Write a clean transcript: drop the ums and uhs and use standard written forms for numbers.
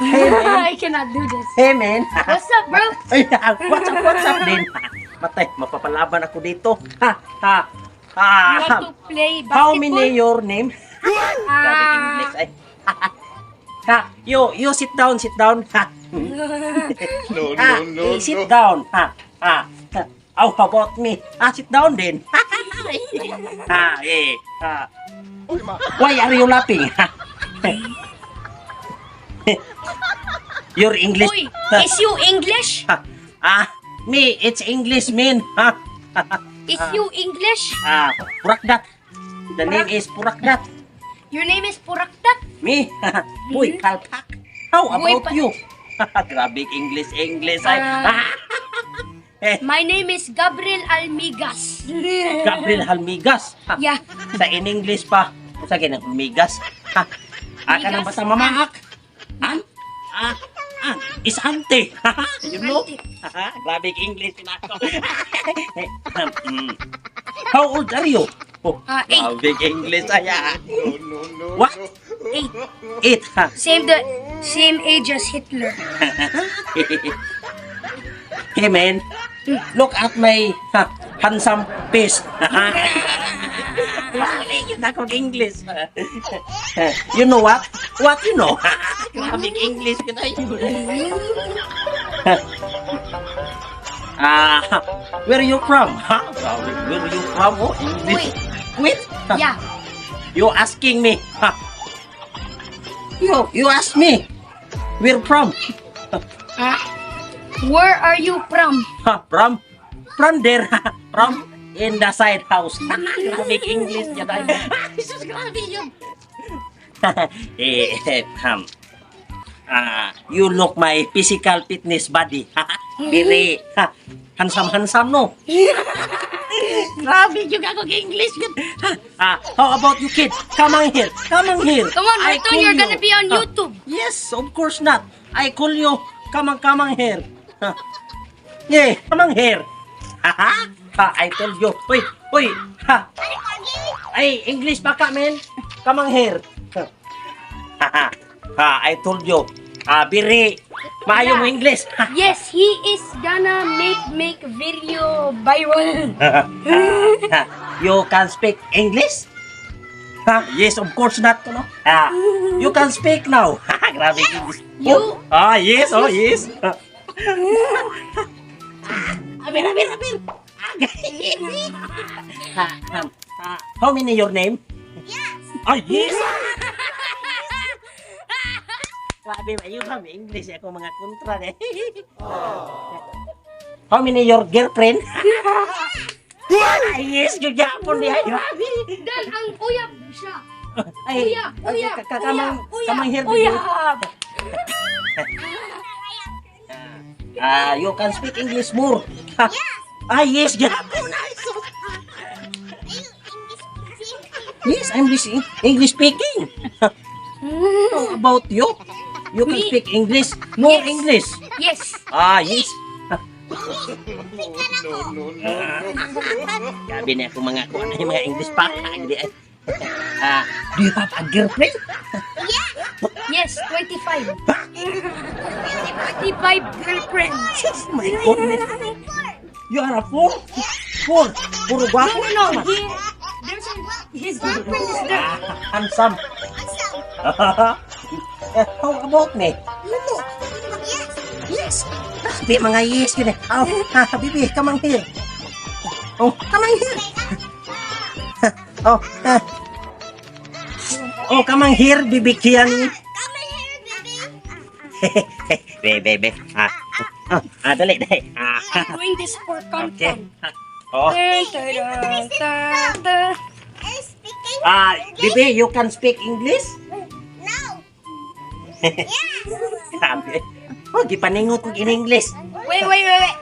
Hey, man. I cannot do this. Hey, man. What's up, bro? Ay, what's up, what's up din? Matay, mapapalaban ako dito. Ha, ha, ha. You want to play basketball? How many your name? Grabe Ah. English ay. Ha, you sit down, sit down. Ha. No, Ha, no, no, eh, sit no. down. Ha, ha. Ha. How about me? Ah, sit down din. Ha, eh. Ha. Why are you laughing? Ha. Your English. Uy, is you English? Ha. Ah, me, it's English, man. Ha. Is you English? Ah, Purakdat. The name is Purakdat. Your name is Puraktat? Me, Boy Palpak. How Boy about you? Grabe English, English. Ay. Ah. Eh, My name is Gabriel Almigas. Gabriel Halmigas. Ha. Yeah. Sa in English pa. Sa kinang Halmigas. Ha. Aka nang Migas. basta mamaak. An? Ah, ah, is ante. You know? Grabe English na ako. How old are you? Oh, Ah, 8. grabe English ay. Ah. No, no, no, What? no. 8. 8. Ha. Same age as Hitler. Hey man, look at my, ha, handsome face. Grabe yun akong English. You know what? What you know? Grabe English yun ay. Ah, where you from? Ha? Grabe, where you from? Oh, English. Wait. Yeah. You asking me? Ha. You ask me. Where from? Ah, where are you from? Ha, from? From there. From in the side house. Grabe English niya tayo. Jesus, grabe yun. Eh, eh, ah, you look my physical fitness body. Very handsome, handsome, no? Grabe yung ako English yun. Ah, how about you, kid? Come on here. Come on here. Come on, I Marton, call you're you. gonna be on Ah, YouTube. Yes, of course not. I call you. Come on, come on here. Ha. Yeah, come on here. Ha ha? Ha, I told you. Uy, uy. Ha. Ay, English pa ka, man. Come on here. Ha. Ha, ha, I told you. Ah, very maayo mo English. Ha. Yes, he is gonna make video viral. Ha. You can speak English? Ha? Yes, of course not. No? Ah, you can speak now. Grabe English. You- Oh. Ah, yes, oh, yes. Abir, abir, abir. Ha, ha, ha. How many your name? Yes. Ah, yes. Grabe, ayo kami English ako mga kontra eh. How many your girlfriend? Ay, yes, gyud gyapon niya. Grabe. Dan ang uyab siya. Ay, Uyab, uyab, kamang, uyab, kamang here. uyab. Ah, you can speak English more. Yes. Ah, yes, gyapon. Ay, yes, I'm English speaking. How about you? You can Me? Speak English? No Yes. English. Yes. Ah, yes. No, no, no, no. Grabe na ako mga kuan ay mga English pa. Hindi ay. Ah, do you have a girlfriend? Yes, 25. 25 girlfriends. Oh my goodness. You are a four? Four. Puro No, gwapo. no. His girlfriend is there. Ah, handsome. Eh, how about me? You look. Yes. Grabe mga yes yun eh. Oh, ha, bibi, come on here. Oh, come on here. Oh, ha. Oh, come on here, bibi Kiani. Come here, baby. Be, be, be. Ah, ah, ah, dali, dali. Ah, I'm doing this for okay. content. Oh. Dun, dun, dun, dun, dun. Are you speaking? Ah, bibi, you can speak English? No. Grabe. Oh, gipaningot kog in English. Wait, wait, wait, wait.